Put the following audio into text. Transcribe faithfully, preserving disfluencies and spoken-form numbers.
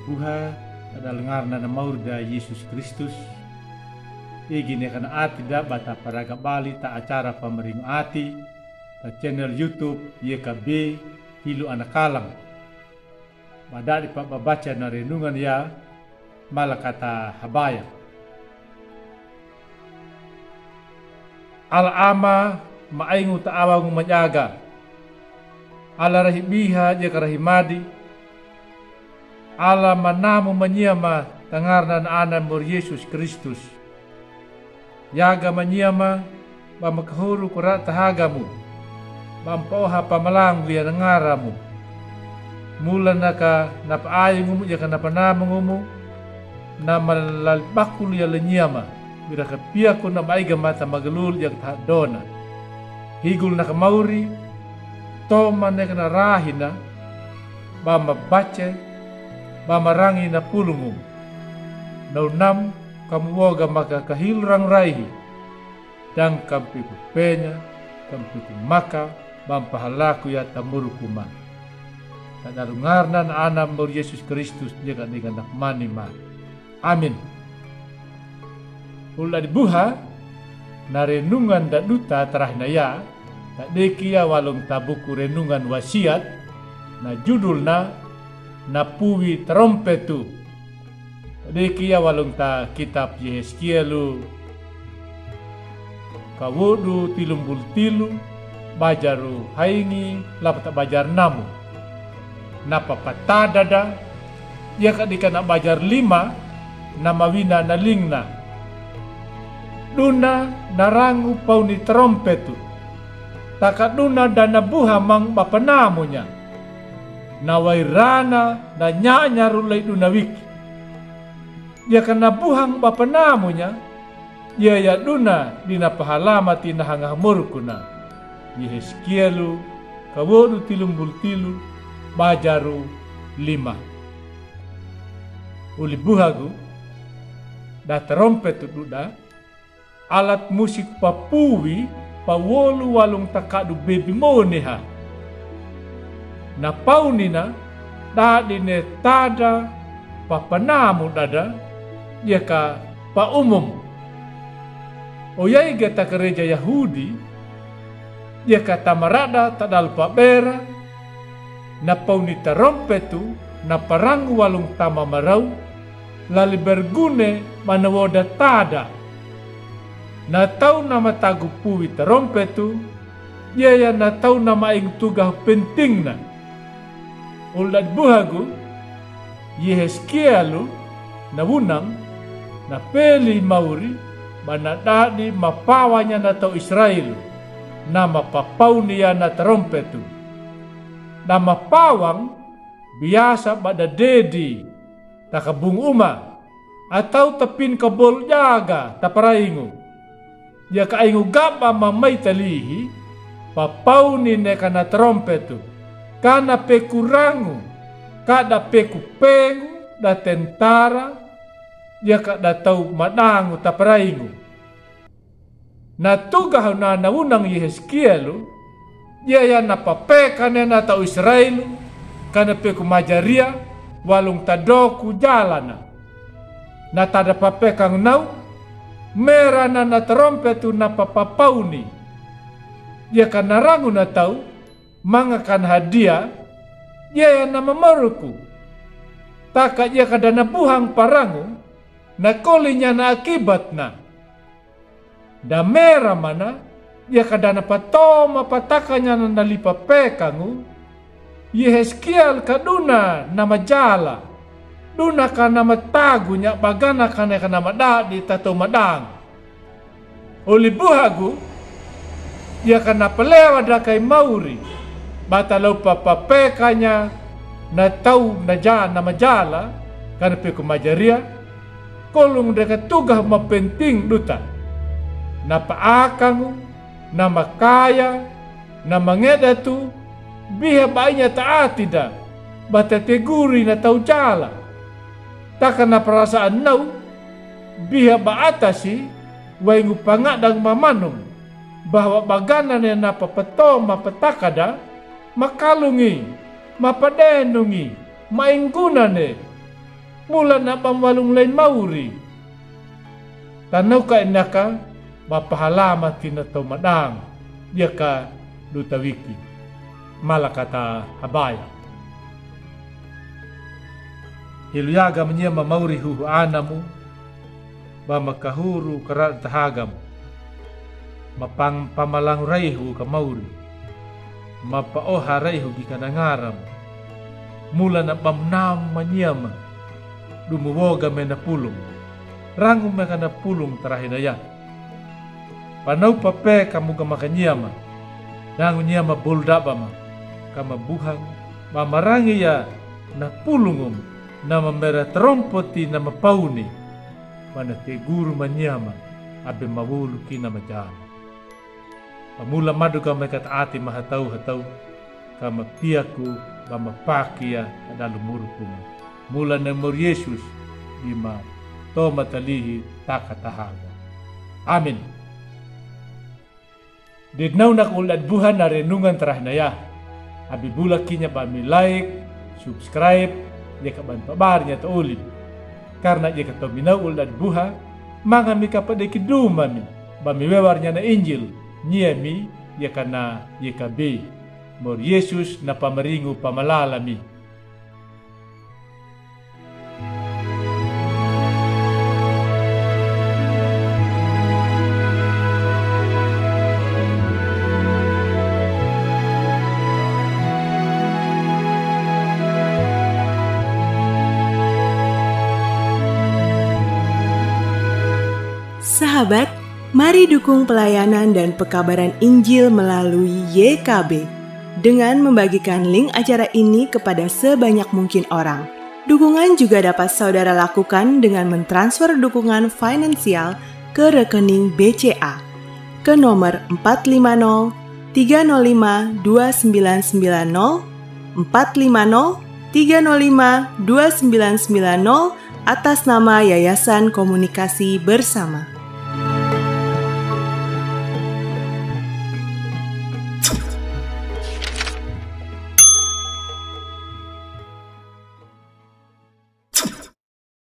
Buha, ta dalngarna na mauri da Yesus Kristus. Igi ne kana ati da ba ta paraga bali ta acara pamaringo ati ta channel YouTube Y K B Tilu Anakalang. Ba dadi pa babaca na renungan ya, mala kata habaya. Ala ama, ma aingu ta awangu manyaga. Ala rahi biha ye ka rahi madi. Ala manamu manyama ta ngarna na Ana mori Yesus Kristus. Yaga manyama, ba makahoru kura ta hagamu. Ba mpaoha pamalangu ya na ngaramu. Mula na ka na pa aingumu ye ka na pa namangumu. Na malali bakulu ya la nyama. Bira ka piaku na maiga mata magalul ya ka ta dona. Higul na ka mauri, toma ne ka na rahina, ba mabace, ba marangi na pulungumu. Na unam, kamu woga maka kahil rang raihi. Dang kampiku penya, kampiku maka, ba mpahalaku ya ta muruku ma. Ta dalngarna na Ana mori Yesus Kristus, ye ka ni ka na mani ma. Amin. Ula di buha, na renungan da duta ta rahina ya, ta deki ya walung ta buku renungan Wasiat, na judulna, na puwi tarompetu. Deki ya walung ta kitab Yeheskielu. Kawodu tilumbul tilu, bajaru haingi, lapa ta bajar namu. Na papatada da, ye ka di ka na bajar lima, na mawina na lingna. Duna na rangu pauni tarompetu. Ta ka duna da na buha mang ba panamunya. Na wairana na nyanya rulai duna wiki. Ye ka na buhang ba panamunya, ye ya duna di na pahalamati na hanga hamorukuna. Yeheskielu, kawodu tilumbul tilu, bajaru lima. Uli buhagu, da tarompetu duda, alat musik papuwi pawolu walung ta kadu bebi mone ha. Na paunina, dadi ne tada, papanamu dada, ye ka pa umum. Oyai ge ta kereja Yahudi, ye ka ta marada ta dal pabera, na pauni tarompetu, na parangu walung ta mamarau, lali bergune mana woda tada. Na tau na matagu puwi tarompetu, ye ya na tau na maingu tuga pentingna. Ula di buhagu, Yeheskielu, na wunang, na peli mauri, ba na dadi mapawanya na tau Israel, na mapapauni ya na tarompetu. Na mapawang, biasa ba da dedi, ta kabung uma, atau ta pin kabol jaga, ta paraingu. Ye ka aingu gaba mamai talihi, papauni ne ka na tarompetu, ka na peku rangu, ka da peku pengu, da tentara, ye ka da tau madangu ta paraingu. Na tuga hau na na wunang Yeheskielu, ye ya na papekane na tau Israel, ka na peku majaria, walung ta doku jalana. Na tada papekang nau, merana na tarompetu na papapauni. Ye ka na rangu na tau, manga ka na hadia, ye ya na mamoruku. Ta ka ye ka da na buhang parangu, na kolinya na akibatna. Da mera mana, ye ka da na patoma patakanya na lipa pekangu, Yeheskiel ka duna na majala, duna ka na matagunya bagana ka ne ka na madadi ta tau madangu. Uli buhagu, ye ka na pelewa da kai mauri, ba ta lau papapekanya na tau na ja na majala, ka na peku majaria, kolung de ka tuga mapenting duta. Na paakangu, na makaya, na mangedetu, biha ba inya ta ati da, ba ta teguri na tau jala. Ta ka na parasaan nau, biha ba atasi, waingu pangadang mamanung, bahwa bagana ne na papato mapataka da, makalungi, mapadenungi, maingguna ne. Mula na bamwalung lei mauri. Tanau ka inaka ba pahala ma tina tau madang. Dia ka duta wiki. Mala kata habaya. Helu yaga manyama mauri huhu anamu. Ba makahuru kara tahagamu. Mapang pamalang raihu ka mauri. Mapaoha raihu gi kanangaramu. Mula na bamnam manyama. Dumu woga me na pulung. Rangu me ka na pulung tarahinaya. Panau pape kamu ga makanyama. Dangu nyama boldaba ma. Kama buhang. Ba marangi ya na pulungum. Na mamera trompoti na mapauni. Mana teguru manyama, abe mawulu kina majana. Pamula madu ka mai kata ati mahatau-hatau, ka mapiaku, ba mapakia, adalu murukuma. Mula na mor Yesus, di ma toma talihi taka tahaga. Amin. Dednaw na ka old adbuha na renungan tarahinaya. Abi bula kinya ba mi like, subscribe, yeka bantu abar nya ta olim. Karna yeka to minaw old adbuha, manga mi ka padeki duma mi, ba mi wewar nya na Injil, nya mi, yeka na, yeka be. Mor Yesus na pamaringu pamalala mi. Sahabat, mari dukung pelayanan dan pekabaran Injil melalui Y K B dengan membagikan link acara ini kepada sebanyak mungkin orang. Dukungan juga dapat saudara lakukan dengan mentransfer dukungan finansial ke rekening B C A ke nomor empat lima nol tiga nol lima dua sembilan sembilan nol, empat lima nol tiga nol lima dua sembilan sembilan nol, atas nama Yayasan Komunikasi Bersama.